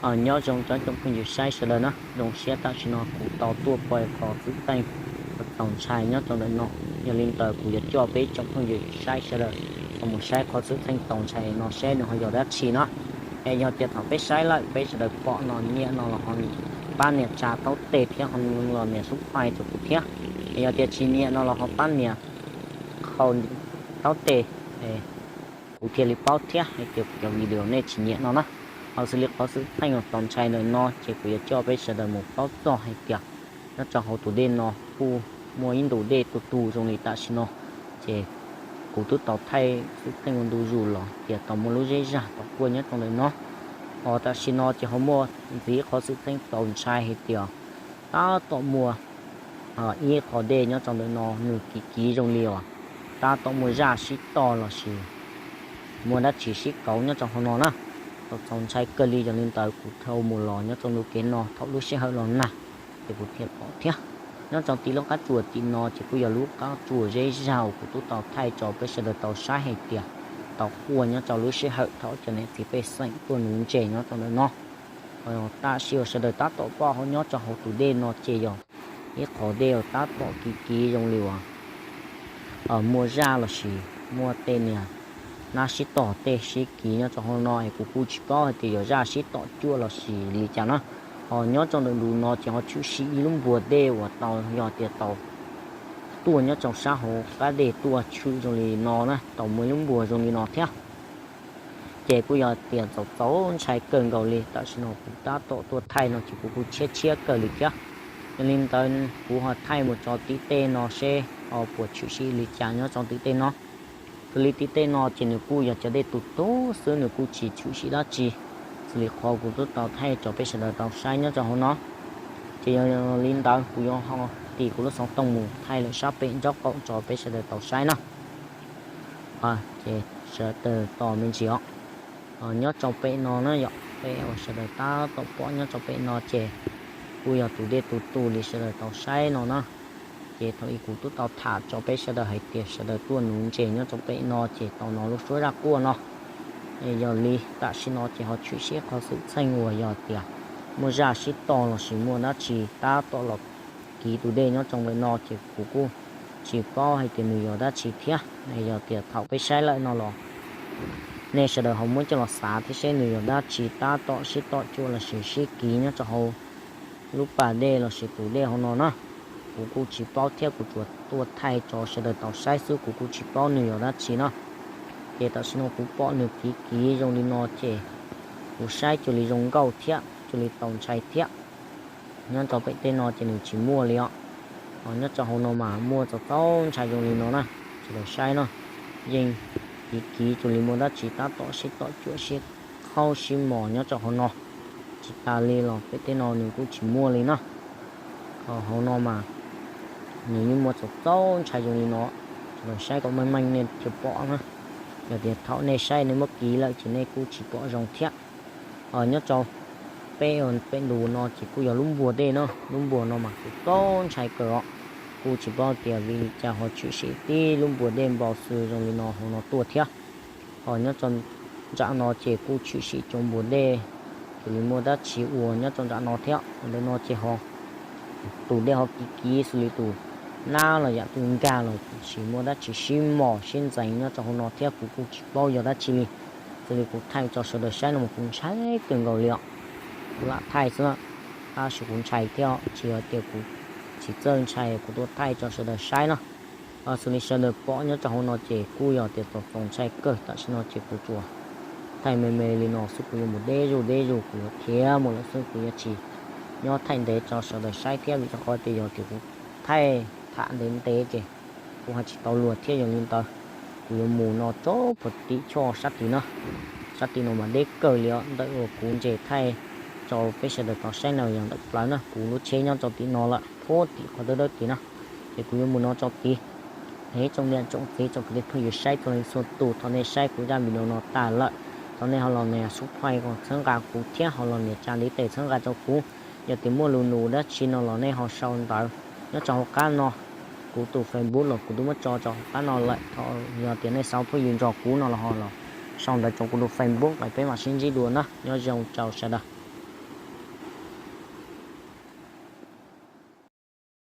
Nyob zoo cov tsoom phooj ywg saib sawv daws na, zoo siab tam sim no kuv tau tuaj pom qhov xwm txheej uas txaus ntshai nyob rau ntawm no. Yog li ntawd kuv yuav coj peb tsoom phooj ywg saib sawv daws mus saib qhov xwm txheej txaus ntshai no seb nws ho yog dab tsi na. Es yog tias thaum peb saib lawm peb sawv daws pom no nyiam no los ho pab nias tsa taub teg thiab ho los nias subscribe rau kuv thiab. Es yog tias tsis nyiam no los ho pab nias qhau taub teg, kuv thiaj li paub thiab hais tias kuv cov video nej tsis nyiam no na. Ho xws li qhov xwm txheej uas txaus ntshai ntawm no ces kuv yuav coj peb sawv daws mus paub txog hais tias nyob rau hauv tus dej no kuj muaj ib ntus dej tu tu zoo li tam sim no. Ces kuv twb tau thaij xwm txheej ua ntu zus los tias tau muaj lub zeb zag tau quaj nyob rau ntawm no. Ho tam sim no ces ho muaj ntxiv qhov xwm txheej txaus ntshai hais tias tab tom muaj ib qho dej nyob rau ntawm no nws kiv kiv zoo li uas tab tom muaj zaj sib toj los sis muaj dab tsi sib kauv nyob rau hauv no na. Tau txaus ntshai kawg li, yog li ntawd kuv dhau mus los nyob rau ntu kev no thaum lub sij hawm los nag ces kuv thiaj pom thiab. Nyob rau tim lub qab tsuas tim no ces kuj yog lub qab tsuas zeb zag uas kuv twb tau thaij rau peb sawv daws tau saib hais tias tau quaj nyob rau lub sij hawm thaum cov niam txiv pej xeem tuaj nuv ntses nyob rau ntawm no. Tam sim uas sawv daws tab tom pom nyob rau hauv tus dej no ces yog ib qho dej uas tab tom kiv kiv zoo li uas muaj zaj los sis muaj tej niag nab sib tom tej sib kiv nyob rau hauv no es kuv kuj tsis paub hais tias yog zaj sib tom cuaj los sis li cas na. Ho nyob rau ntawm ntu no ces ho tshwm sim ib lub npuas dej uas tau yog tias tau tuaj nyob rau sab hauv qab dej tuaj tshwm zoo li no na, tau muaj ib lub npuas zoo li no thiab. Ces kuj yog tias txaus txaus ntshai kawg nkaus li, tam sim no kuv tab tom tuaj thaij no ces kuv kuj tshiab tshiab kawg li thiab. Yog li ntawd kuv ho thaij mus rau tim tej no seb ho puas tshwm sim li cas nyob rau tim tej no. Xws li tim tej no ces nws kuj yog cov dej tus tub xwb, nws kuj tsis tshwm sim dab tsi. Xws li qhov kuv twb tau thaij rau peb sawv daws tau saib nyob rau hauv no. Ces yog li ntawd kuv yuav ho tim kuv lub xov tooj mus thaij lawm sab pem nraub qaum rau peb sawv daws tau saib na. Ces sawv daws tos me ntsis os. Nyob rau pem no na yom, pem uas sawv daws tab tom pom nyob rau pem no ces kuj yog tus dej tus tus li sawv daws tau saib no na. Ces thaum ub kuv twb tau tham rau peb sawv daws hais tias sawv daws tuaj nuv ntses nyob rau pem no ces tau hnov lub suab zaj quaj no. Yog li tam sim no ces ho tshwm sim qhov xwm txheej uas yog tias muaj zaj sib tog los sis muaj dab tsi tab tom los kiv tus dej nyob rau pem no ces kuv kuj tsis paub hais tias nws yog dab tsi thiab. Yog tias thaum peb saib lawm no los nej sawv daws ho muab coj los xav thiab seb nws yog dab tsi tab tom sib tom cuam los sis sib kiv nyob rau hauv lub pas dej los sis tus dej hauv no na. Kuv kuj tsis paub thiab, kuv tsuas tuaj thaij rau sawv daws tau saib xwb, kuv kuj tsis paub nws yog dab tsi na. Ces tam sim no kuv pom nws kiv kiv zoo li no ces kuv saib cuag li zoo nkauj thiab cuag li txaus ntshai thiab. Nyob rau pem tej no ces nws tsis muaj li os. Nyob rau hauv no mas muaj txaus txaus ntshai zoo li no na, sawv daws saib no, yeej kiv kiv cuag li muaj dab tsi tab tom sib tom cuam sib qhaub sib mos nyob rau hauv no. Tsis tas li los pem tej no nws kuj tsis muaj li na. Ho hauv no mas nws yeej muaj txaus txaus ntshai zoo li no, sawv daws saib kom meej meej nej thiaj pom na. Yog tias thaum nej saib nej muab kiv lawm ces nej kuj tsis pom zoo thiab. Nyob rau pem, pem ntu no ces kuj yog lub npuas dej no, lub npuas no mas kuj txaus ntshai kawg os. Kuj tsis paub tias vim li cas ho tshwm sim tib lub npuas dej npau xws zoo li no hauv no tuaj thiab. Ho nyob rau nram no ces kuj tshwm sim cov npuas dej, cuag li muaj dab tsi ua nyob rau nram no thiab. Ntawm no ces ho tus dej ho kiv kiv xws li tus nab los yam tus nkag los sis muaj dab tsi sib mos sib ntxeev nyob rau hauv no thiab, kuv kuj tsis paub yog dab tsi li. Xws li kuv thaij rau sawv daws saib no mas kuv ntshai kawg nkaus li os. Kuv lam thaij xwb, tab sis kuv ntshai thiab, tsis yog tias kuv tsis txawj ntshai, kuv tuaj thaij rau sawv daws saib no. Xws li sawv daws pom nyob rau hauv no ces kuj yog tias txaus txaus ntshai kawg. Tam sim no ces kuv tsuas thaij me me li no xwb, kuv yuav mus deb zuj deb zus, kuv yuav khiav mus lawm xwb, kuv yuav tsis nyob thaij ntev rau sawv daws saib thiab, vim rau qhov tias yog tias kuv thaij tham ntev ntev ces kuv ho tsis tau luag thiab. Yog li ntawd kuv yuav mus no rau puag tim choj sab tid na. Sab tid no mas deb kawg li os, ntawm uas kuv ntses thaij rau peb sawv daws tau saib no yog ntawm plawv na, kuv lub tsheb nyob rau tim no lawm, puag tim qhov dawb dawb tid na. Ces kuv yuav mus no rau tid. Ib tsoom niam tsoom txiv tsoom kwv tij phooj ywg saib txhua leej txhua tus, thaum nej saib kuv zaj video no tas lawm, thov nej ho los nias subscribe kom txhawb nqa kuv thiab ho los nias tsa ntiv tes txhawb nqa rau kuv. Yog tias muaj lus nug dab tsi no los nej ho sau ntawv nyob rau hauv qab no. Kuv tus Facebook los kuv twb muab tso rau hauv qab no lawm, thov yog tias nej xav phooj ywg nrog kuv no los ho los sau ntawv rau kuv tus Facebook es peb mam sib ntsib dua na. Nyob zoo rau sawv daws.